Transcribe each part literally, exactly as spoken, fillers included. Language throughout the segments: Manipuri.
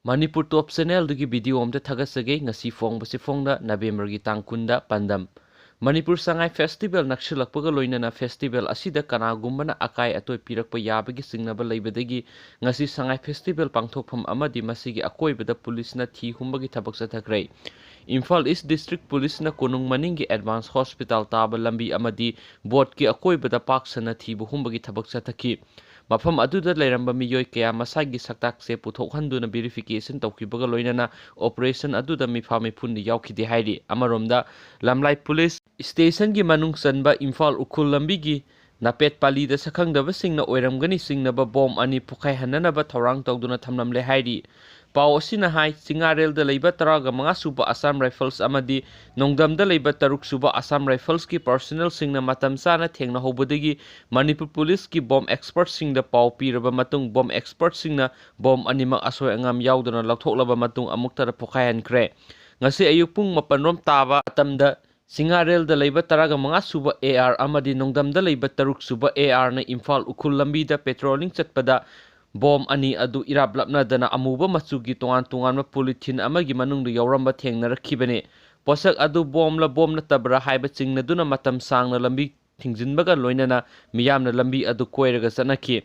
ꯃꯅꯤꯄꯨꯔ ꯇꯣꯞ ꯆꯦꯅꯦꯜꯗꯨꯒꯤ ꯚꯤꯗꯤꯑꯣ ꯑꯝꯇ ꯊꯥꯒꯠꯆꯒꯦ꯫ ꯉꯁꯤ ꯐꯣꯡꯕꯁꯤ ꯐꯣꯡꯅ ꯅꯕꯦꯝꯕꯔꯒꯤ ꯇꯥꯡ ꯀꯨꯟꯗ ꯄꯥꯟꯗꯝ꯫ ꯃꯅꯤꯄꯨꯔ ꯁꯉꯥꯏ ꯐꯦꯁꯇꯤꯚꯦꯜ ꯅꯛꯁꯤꯜꯂꯛꯄꯒ ꯂꯣꯏꯅꯅ ꯐꯦꯁꯇꯤꯚꯦꯜ ꯑꯁꯤꯗ ꯀꯅꯥꯒꯨꯝꯕꯅ ꯑꯀꯥꯏ ꯑꯇꯣꯏ ꯄꯤꯔꯛꯄ ꯌꯥꯕꯒꯤ ꯆꯤꯡꯅꯕ ꯂꯩꯕꯗꯒꯤ ꯉꯁꯤ ꯁꯉꯥꯏ ꯐꯦꯁꯇꯤꯚꯦꯜ ꯄꯥꯡꯊꯣꯛꯐꯝ ꯑꯃꯗꯤ ꯃꯁꯤꯒꯤ ꯑꯀꯣꯏꯕꯗ ꯄꯨꯂꯤꯁꯅ ꯊꯤ ꯍꯨꯝꯕꯒꯤ ꯊꯕꯛ ꯆꯠꯊꯈ꯭ꯔꯦ꯫ ꯏꯝꯐꯥꯜ ꯏꯁ ꯗꯤꯁꯇ꯭ꯔꯤꯛ ꯄꯨꯂꯤꯁꯅ ꯀꯣꯅꯨꯡ ꯃꯅꯤꯡꯒꯤ ꯑꯦꯗꯚꯥꯟꯁ ꯍꯣꯁꯄꯤꯇꯥꯜ ꯇꯥꯕ ꯂꯝꯕꯤ ꯑꯃꯗꯤ ꯕꯣꯠꯀꯤ ꯑꯀꯣꯏꯕꯗ ꯄꯥꯛ ꯁꯟꯅ ꯊꯤꯕ ꯍꯨꯝꯕꯒꯤ ꯊꯕꯛ ꯆꯠꯊꯈꯤ꯫ ꯃꯐꯝ ꯑꯗꯨꯗ ꯂꯩꯔꯝꯕ ꯃꯤꯑꯣꯏ ꯀꯌꯥ ꯃꯁꯥꯒꯤ ꯁꯛꯇꯥꯛꯁꯦ ꯄꯨꯊꯣꯛꯍꯟꯗꯨꯅ ꯚꯦꯔꯤꯐꯤꯀꯦꯁꯟ ꯇꯧꯈꯤꯕꯒ ꯂꯣꯏꯅꯅ ꯑꯣꯄꯔꯦꯁꯟ ꯑꯗꯨꯗ ꯃꯤꯐꯥ ꯃꯤꯐꯨꯟꯗꯤ ꯌꯥꯎꯈꯤꯗꯦ ꯍꯥꯏꯔꯤ꯫ ꯑꯃꯔꯣꯝꯗ, ꯂꯝꯂꯥꯏ ꯄꯨꯂꯤꯁ ꯁ꯭ꯇꯦꯁꯟꯒꯤ ꯃꯅꯨꯡ ꯆꯟꯕ ꯏꯝꯐꯥꯜ ꯎꯈ꯭ꯔꯨꯜ ꯂꯝꯕꯤꯒꯤ ꯅꯥꯄꯦꯠ ꯄꯥꯂꯤꯗ ꯁꯛꯈꯪꯗꯕꯁꯤꯡꯅ ꯑꯣꯏꯔꯝꯒꯅꯤ ꯆꯤꯡꯅꯕ ꯕꯣꯝ ꯑꯅꯤ ꯄꯣꯈꯥꯏꯍꯟꯅꯅꯕ ꯊꯧꯔꯥꯡ ꯇꯧꯗꯨꯅ ꯊꯝꯂꯝꯂꯦ ꯍꯥꯏꯔꯤ꯫ ꯄꯥꯎ ꯑꯁꯤꯅ ꯍꯥꯏ, ꯆꯤꯡꯉꯥꯔꯦꯜꯗ ꯂꯩꯕ ꯇꯔꯥꯒ ꯃꯉꯥ ꯁꯨꯕ ꯑꯁꯥꯝ ꯔꯥꯏꯐꯜꯁ ꯑꯃꯗꯤ ꯅꯣꯡꯗꯝꯗ ꯂꯩꯕ ꯇꯔꯨꯛ ꯁꯨꯕ ꯑꯁꯥꯝ ꯔꯥꯏꯐꯜꯁꯀꯤ ꯄꯥꯔꯁꯣꯅꯦꯜꯁꯤꯡꯅ ꯃꯇꯝ ꯆꯥꯅ ꯊꯦꯡꯅꯍꯧꯕꯗꯒꯤ ꯃꯅꯤꯄꯨꯔ ꯄꯨꯂꯤꯁꯀꯤ ꯕꯣꯝ ꯑꯦꯛꯁꯄꯔꯠꯁꯤꯡꯗ ꯄꯥꯎ ꯄꯤꯔꯕ ꯃꯇꯨꯡ, ꯕꯣꯝ ꯑꯦꯛꯁꯄꯔꯠꯁꯤꯡꯅ ꯕꯣꯝ ꯑꯅꯤꯃꯛ ꯑꯁꯣꯏ ꯑꯉꯥꯝ ꯌꯥꯎꯗꯅ ꯂꯧꯊꯣꯛꯂꯕ ꯃꯇꯨꯡ ꯑꯃꯨꯛꯇꯗ ꯄꯣꯈꯥꯏꯍꯟꯈ꯭ꯔꯦ꯫ ꯉꯁꯤ ꯑꯌꯨꯛ ꯄꯨꯡ ꯃꯥꯄꯟ ꯔꯣꯝ ꯇꯥꯕ ꯃꯇꯝꯗ ꯆꯤꯡꯉꯥꯔꯦꯜꯗ ꯂꯩꯕ ꯇꯔꯥꯒ ꯃꯉꯥ ꯁꯨꯕ ꯑꯦ ꯑꯥꯔ ꯑꯃꯗꯤ ꯅꯣꯡꯗꯝꯗ ꯂꯩꯕ ꯇꯔꯨꯛ ꯁꯨꯕ ꯑꯦ ꯑꯥꯔꯅ ꯏꯝꯐꯥꯜ ꯎꯈ꯭ꯔꯨꯜ ꯂꯝꯕꯤꯗ ꯄꯦꯇ꯭ꯔꯣꯂꯤꯡ ꯆꯠꯄꯗ ꯕꯣꯝ ꯑꯅꯤ ꯑꯗꯨ ꯏꯔꯥꯞ ꯂꯥꯞꯅꯗꯅ ꯑꯃꯨꯕ ꯃꯆꯨꯒꯤ ꯇꯣꯉꯥꯟ ꯇꯣꯉꯥꯟꯕ ꯄꯣꯂꯤꯊꯤꯟ ꯑꯃꯒꯤ ꯃꯅꯨꯡꯗ ꯌꯥꯎꯔꯝꯕ ꯊꯦꯡꯅꯔꯛꯈꯤꯕꯅꯤ꯫ ꯄꯣꯠꯁꯛ ꯑꯗꯨ ꯕꯣꯝꯂ ꯕꯣꯝ ꯅꯠꯇꯕ꯭ꯔꯥ ꯍꯥꯏꯕ ꯆꯤꯡꯅꯗꯨꯅ ꯃꯇꯝ ꯁꯥꯡꯅ ꯂꯝꯕꯤ ꯊꯤꯡꯖꯤꯟꯕꯒ ꯂꯣꯏꯅꯅ ꯃꯤꯌꯥꯝꯅ ꯂꯝꯕꯤ ꯑꯗꯨ ꯀꯣꯏꯔꯒ ꯆꯠꯅꯈꯤ꯫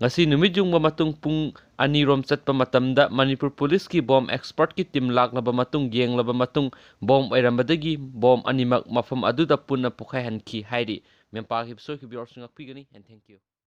ꯉꯁꯤ ꯅꯨꯃꯤꯠ ꯌꯨꯡꯕ ꯃꯇꯨꯡ ꯄꯨꯡ ꯑꯅꯤꯔꯣꯝ ꯆꯠꯄ ꯃꯇꯝꯗ ꯃꯅꯤꯄꯨꯔ ꯄꯨꯂꯤꯁꯀꯤ ꯕꯣꯝ ꯑꯦꯛꯁꯄꯔꯠꯀꯤ ꯇꯤꯝ ꯂꯥꯛꯂꯕ ꯃꯇꯨꯡ, ꯌꯦꯡꯂꯕ ꯃꯇꯨꯡ, ꯕꯣꯝ ꯑꯣꯏꯔꯝꯕꯗꯒꯤ ꯕꯣꯝ ꯑꯅꯤꯃꯛ ꯃꯐꯝ ꯑꯗꯨꯗ ꯄꯨꯟꯅ ꯄꯣꯈꯥꯏꯍꯟꯈꯤ ꯍꯥꯏꯔꯤ꯫ ꯃꯦꯝꯄꯥꯛ ꯍꯤꯞꯁꯣꯏ ꯈꯤꯕꯤꯌꯣꯔꯁꯨ ꯉꯥꯛꯄꯤꯒꯅꯤ꯫ And thank you.